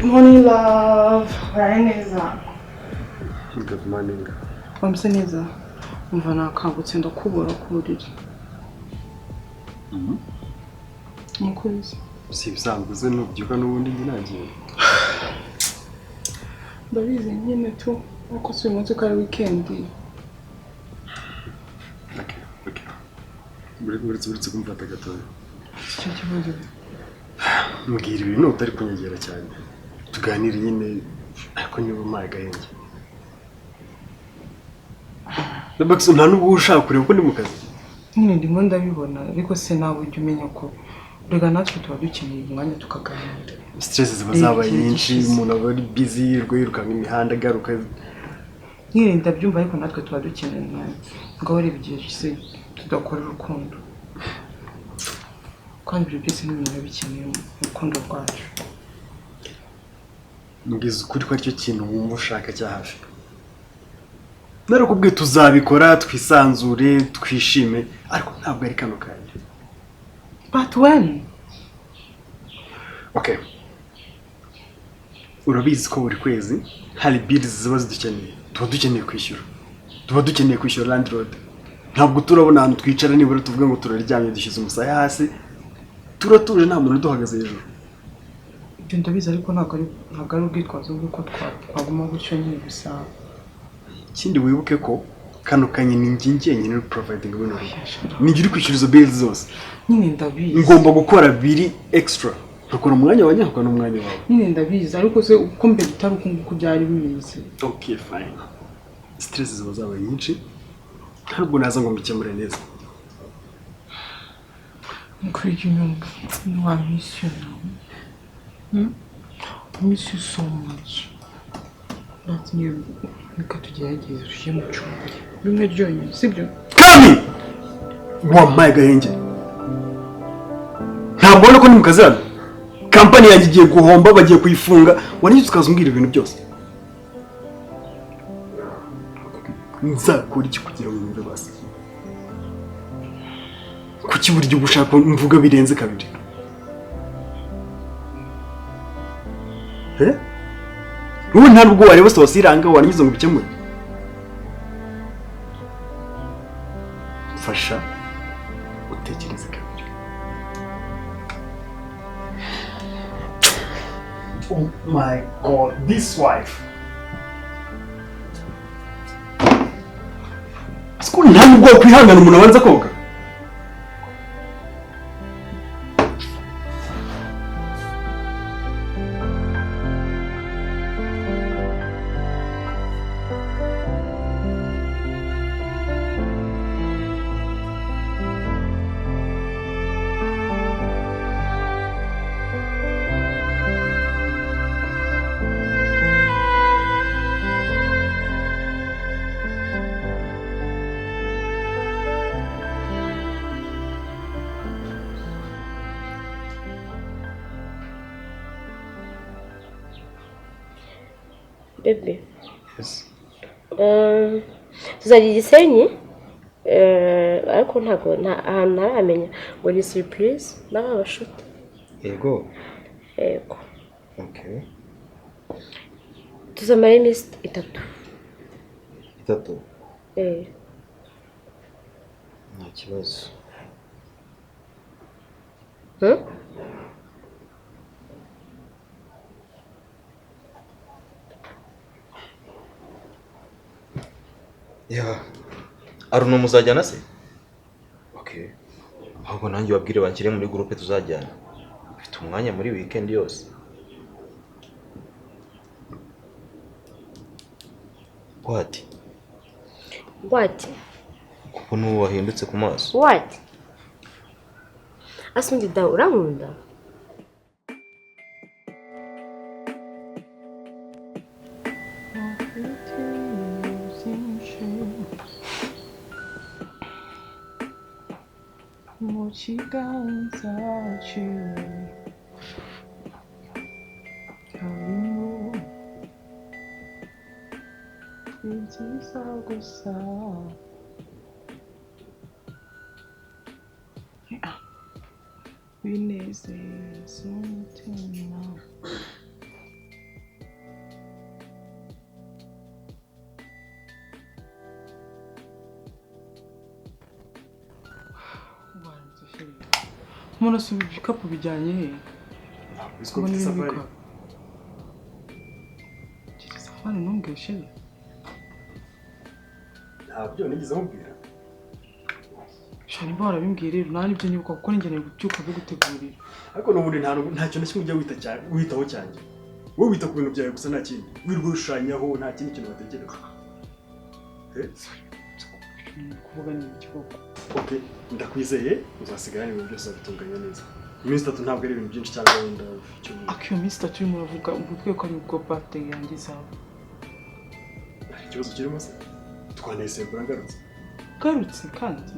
Morning love, uraye neza. Good morning. Wamse neza. Umva nakangutse ndakubura ku buriri. Mukunzi. Si ibisanzwe uze nubyuka n'ubundi njye nagiye. Ndabizi nyine tu, ariko si uyu munsi ko ari weekend. Okay, okay. Uretse kumfata gatoya. Icyo kibazo. Mbwira ibintu utari kunyegera cyane. Tuganire nyine ariko niba umpaye agahenge. Ndabax nta nubwo ushaka kureba ko ndi mu kazi. Nyine ndimo ndabibona ariko se nawe ujya umenya ko rega natwe tuba dukeneye umwanya tukaganira. Stress ziba zabaye nyinshi, umuntu aba ari busy yirirwa yirukanka imihanda agaruka. Nyine ndabyumva ariko natwe tuba dukeneye umwanya. Ngaho reba igihe gishize tudakora urukundo. Kandi ibyo byose ni ibintu biba bikeneye mu rukundo rwacu. Mbwiza ukuri ko aricyo kintu wumva ushaka cya hafi. Narakubwiye tuzabikora twisanzure twishime ariko ntabwo ari kano kanya. But when? Okay. Urabizi ko buri kwezi hari bills ziba zidukeneye. Tuba dukeneye kwishyura. Tuba dukeneye kwishyura landlord. Ntabwo turabona ahantu twicara nibura tuvuga ngo turaryamye dushyize umusaya hasi. Turatuje nta muntu uduhagaze hejuru. Ibyo ndabizi ariko ntabwo ari ubwitwazo bw'uko twaguma gutyo nyine gusa. Ikindi wibuke ko kano kanya ni njye njyenyine uri providing bino bintu. Ni njye uri kwishyura izo bills zose. Nyine ndabizi. Ngomba gukora biri extra. Nkakora umwanya wanjye nkakora n'umwanya wawe. Nyine ndabizi ariko se uko mbere utari uko nguko byari bimeze. Okay fine. Stress ziba zabaye nyinshi. Ntabwo naza ngo mbikemure neza. Nkurikije inyumva. No, I miss you now. I miss you so much. But you reka tugerageze tujye mu cyumba bimwe byonyine sibyo? Kami! Wampaye agahenge. Ntabwo ubona ko ndi mu kazi hano? Kampani yanjye igiye guhomba bagiye kuyifunga, warangiza ukaza umbwira ibintu byose. Nzakora iki kugira ngo numve basi? Kuki buri gihe ushaka mvuga birenze kabiri? Wowe nta nubwo wareba sitasiyo iranga warangiza ngo ubikemure. Mfasha utekereze kabiri. Oh my God, this wife. Siko nta nubwo wakwihangana umuntu abanza koga. Bebe. Yes. Tuzajya i Gisenyi ariko ntabwo ahantu ntaramenya ngo ni surprise n'aba bashuti. Yego. Yego. Okay. Tuzamara iminsi itatu. Itatu? Eh. Nta kibazo. Ya, Aruno muzajyana se? Okay. Ahubwo nanjye wabwire banshyire muri groupe tuzajyana. Mfite umwanya muri weekend yose. What? What? Kuko n'ubu wahindutse ku maso. What? Asundi da urankunda? Mu kiganza cyiwe harimo ibyiza gusa. Binezeza umutima. Umuntu asubiza ibikapu bijyanye he? Uzi ko mfite safari. Safari ntumbwire chéri. Ntabyo nigeze nkubwira. Sha nimba warabimbwiye rero nta nibyo nibuka kuko ningeneye gubyuka bigutegurira. Ariko n'ubundi nta kintu na kimwe ujya witaho cyanjye. Wowe wita ku bintu byawe gusa nta kindi. Wirirwa ushushanyaho nta kindi kintu watekereza. Kuvuga ni iki koko? Okay, ndakwizeye uzasigara ibintu byose ubitunganya neza. Iminsi itatu ntabwo ari ibintu byinshi cyangwa wenda icyumweru. Ariko iyo minsi itatu urimo uravuga ubwo ko ari ubwo birthday yanjye izaba. Hari ikibazo kirimo se? Twanayisembura ngarutse. Garutse kandi?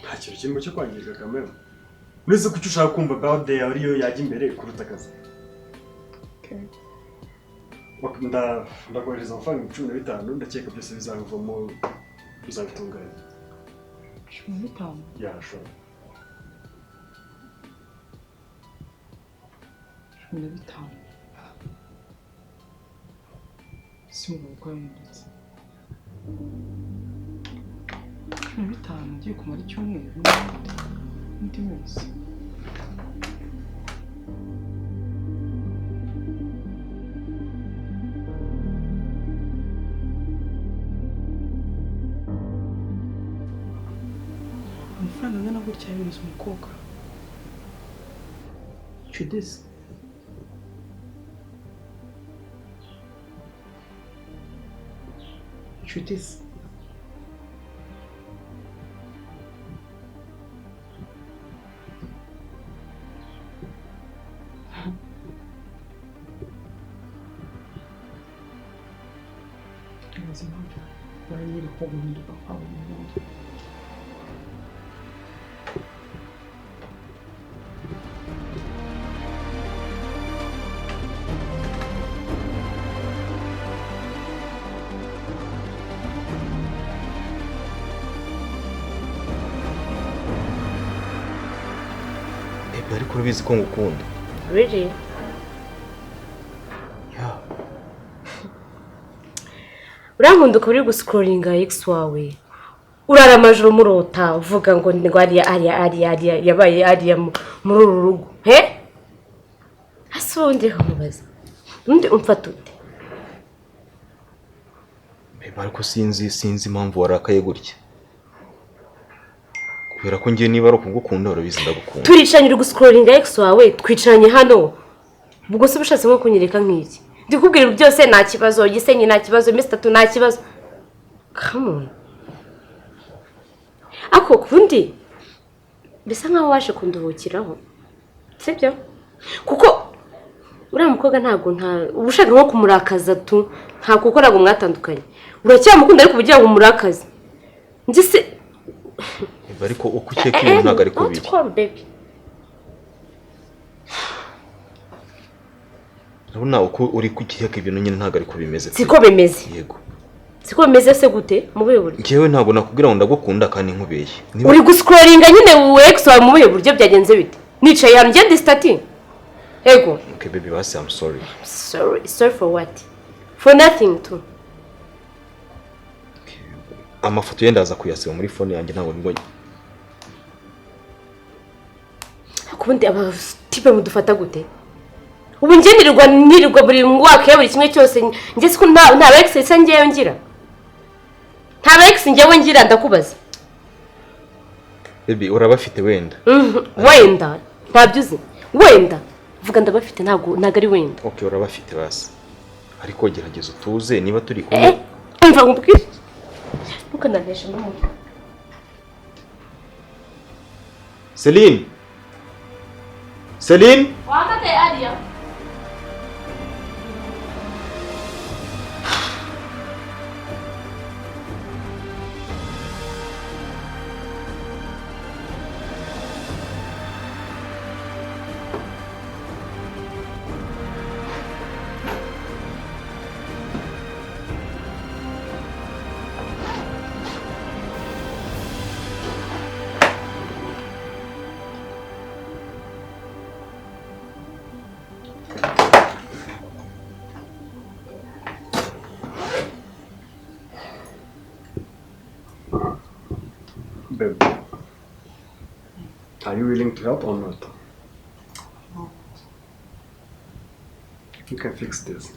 Nta kintu kirimo cyo kwangirika kamera. Uretse ko icyo ushaka kumva birthday yawe ariyo yajya imbere kuruta akazi. Okay. Ndakohereza amafaranga 15 ndakeka byose bizavamo bizabitunganya. 15? Yeah, sure. 15. Si ubu uko yahindutse. 15 ugiye kumara icyumweru n'undi munsi. Amafaranga angana gutya yohereza umukobwa. Judith. Judith. Ibaze impamvu baranyereka guhinduka kwabo burundu. Ariko urabizi ko ngukunda. Really? Yeah. Urankunda ukaba uri guscrollinga ex wawe. Urara amajoro murota uvuga ngo ngo ariya ariya ariya ariya yabaye ariya muri uru rugo. He? Hasi undi nkamubaza. Undi umfata ute? Beba ariko sinzi impamvu warakaye gutya. Kubera ko ngiye niba ari ukugukunda urabizi ndagukunda. Turicanye uri guscrollinga ex wawe twicaranye hano. Ubwo se ubushatse nko kunyereka nk'iki? Ndikubwira byose nta kibazo, Gisenyi nta kibazo, iminsi itatu nta kibazo. Come on. Ako kundi bisa nkaho waje kunduhukiraho. Sibyo? Kuko uriya mukobwa ntago ubushaka nko kumurakaza tu, nta kuko ntago mwatandukanye. Uracyamukunda ariko ubugira ngo umurakaze. Njye se ariko uko ukeka ibintu ntago ariko biri. Urabona uko uri kukeka ibintu nyine ntago ariko bimeze. Siko bimeze. Yego. Siko bimeze se gute mu buhe buryo? Njyewe ntago nakubwira ngo ndagukunda kandi nkubeshye. Uri guscrollinga nyine ex wawe mu buhe buryo byagenze bite? Nicaye hano ngende stati. Ego. Okay baby basi I'm sorry. Sorry, sorry for what? For nothing too. Amafoto yenda aza kuyasiba muri phone yanjye ntago nibwo. Kubundi aba tipe mudufata gute? Ubu nje nirirwa buri mwaka buri kimwe cyose nje siko nta ex isa ngeyo ngira. Nta ex ngewe ngira ndakubaza. Baby urabafite wenda. Wenda ntabyuzi. Wenda vuga ndabafite ntago ari wenda. Okay urabafite basi. Ariko gerageza utuze niba turi kumwe. Mva ngubwire. Ntukanabeshe n'umutwe. Celine. Celine. Wakate ariya. Babe, Are you willing to help or not? You can fix this.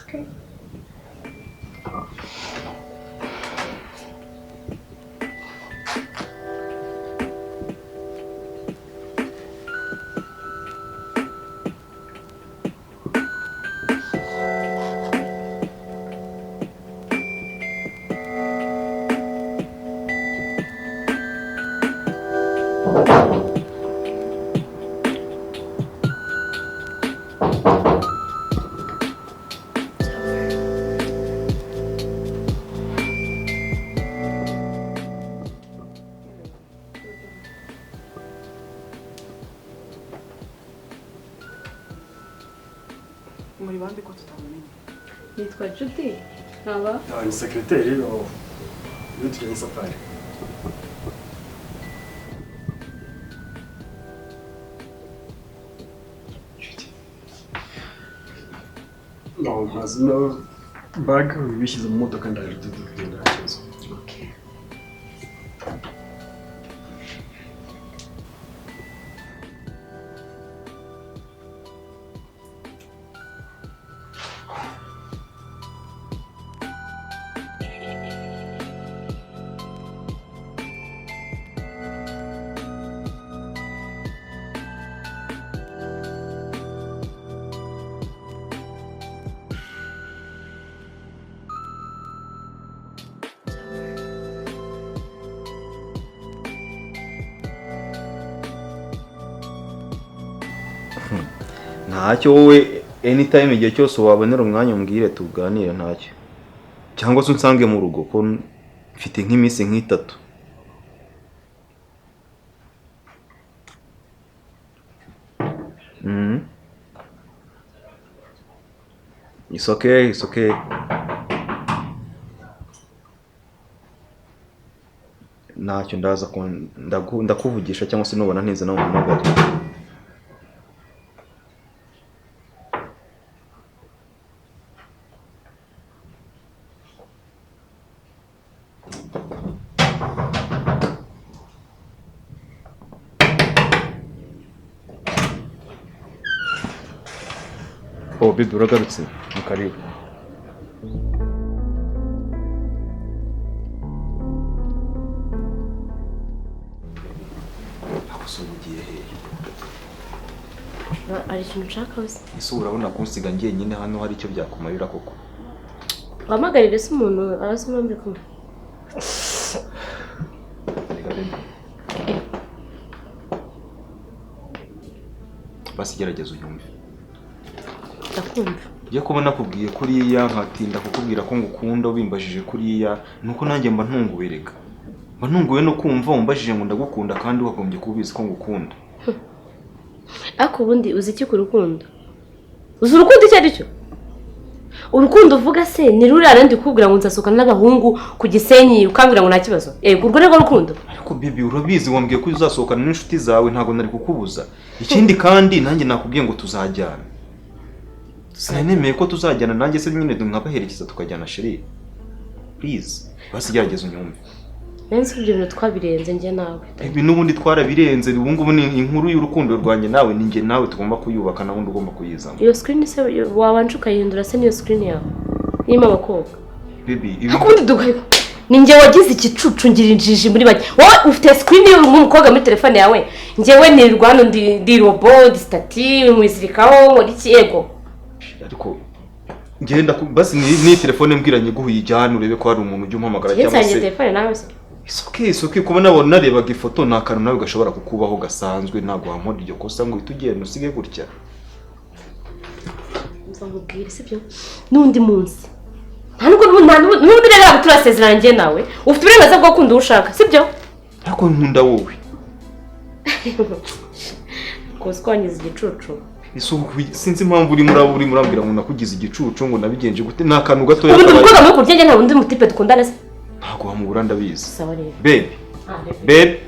Okay. Muri bande ko tutabamenye? Nitwa Judy, nkaba Ni secretary iyo tujyanye safari. No, ntazi no bag ubishyize mu modoka ndaje tugenda nta kibazo. Okay. Ntacyo wowe anytime igihe cyose wabonera umwanya umbwire tuganire ntacyo. Cyangwa se unsange mu rugo ko mfite nk'iminsi nk'itatu. It's okay, it's okay. Ntacyo ndaza ndakuvugisha cyangwa se nubona ntinze nawe umpamagare. Oh, baby, uragarutse. Ni karibu. Ugiye hehe? Ari ikintu nshaka wese. Ese urabona kunsiga njyenyine hano hari icyo byakumarira koko? Wahamagarire se umuntu arasoma muri kumwe. Basi gerageza unyumve. Ndakumva. Iyo kuba nakubwiye kuriya nkatinda kukubwira ko ngukunda ubimbajije kuriya nuko nanjye mba ntunguwe rega. Mba ntunguwe no kumva umbajije ngo ndagukunda kandi wagombye kubizi ko ngukunda. Ariko ubundi uzi iki ku rukundo? Uzi urukundo icyo ari cyo? Urukundo uvuga se ni ruriya randi kukubwira ngo nzasohokana n'abahungu ku Gisenyi ukambwira ngo nta kibazo. Yego urwo nirwo rukundo. Ariko bibi urabizi wambwiye ko uzasohokana n'inshuti zawe ntago nari kukubuza. Ikindi kandi nanjye nakubwiye ngo tuzajyana. Sinemeye ko tuzajyana nanjye se nyine nkabaherekeza tukajyana chérie. Please, basi gerageza unyumve. Nansi ibyo bintu twabirenze njye nawe. Ibi n'ubundi twarabirenze ubu ngubu ni inkuru y'urukundo rwanjye nawe ni njye nawe tugomba kuyubaka na wundi ugomba kuyizamo. Iyo screen se wabanje ukayihindura se niyo screen yawe. Nima abakobwa. Baby, ibi akundi dugaye. Ni njye wagize igicucu ngira injiji muri bake. Wowe ufite screen y'umukobwa muri telefone yawe. Njyewe nirirwa hano ndi robot, ndi stati, mwizirikaho muri iki ego. Ariko ngenda basi ni telefone mbwiranye guhuye ijyana urebe ko hari umuntu ujya umpamagara cyangwa se telefone nawe se. It's okay kuba nabona narebaga ifoto nta kantu nawe gashobora kukubaho gasanzwe ntago wankora iryo kosa ngo uhite ugenda usige gutya. Nzamubwira sibyo n'undi munsi. Nta nubwo n'ubundi rero turasezerana njye nawe ufite uburenganzira bwo gukunda uwo ushaka sibyo? Ariko nkunda wowe. Kozi kwangiza igicucu. Sinzi impamvu uri murambwira ngo nakugize igicucu ngo nabigenje gute nta kantu gatoya. Ubundi umukobwa muri kurya njye nta wundi mutipe dukundana se. Ntago wamubura ndabizi. Sawa rero. Baby. Baby.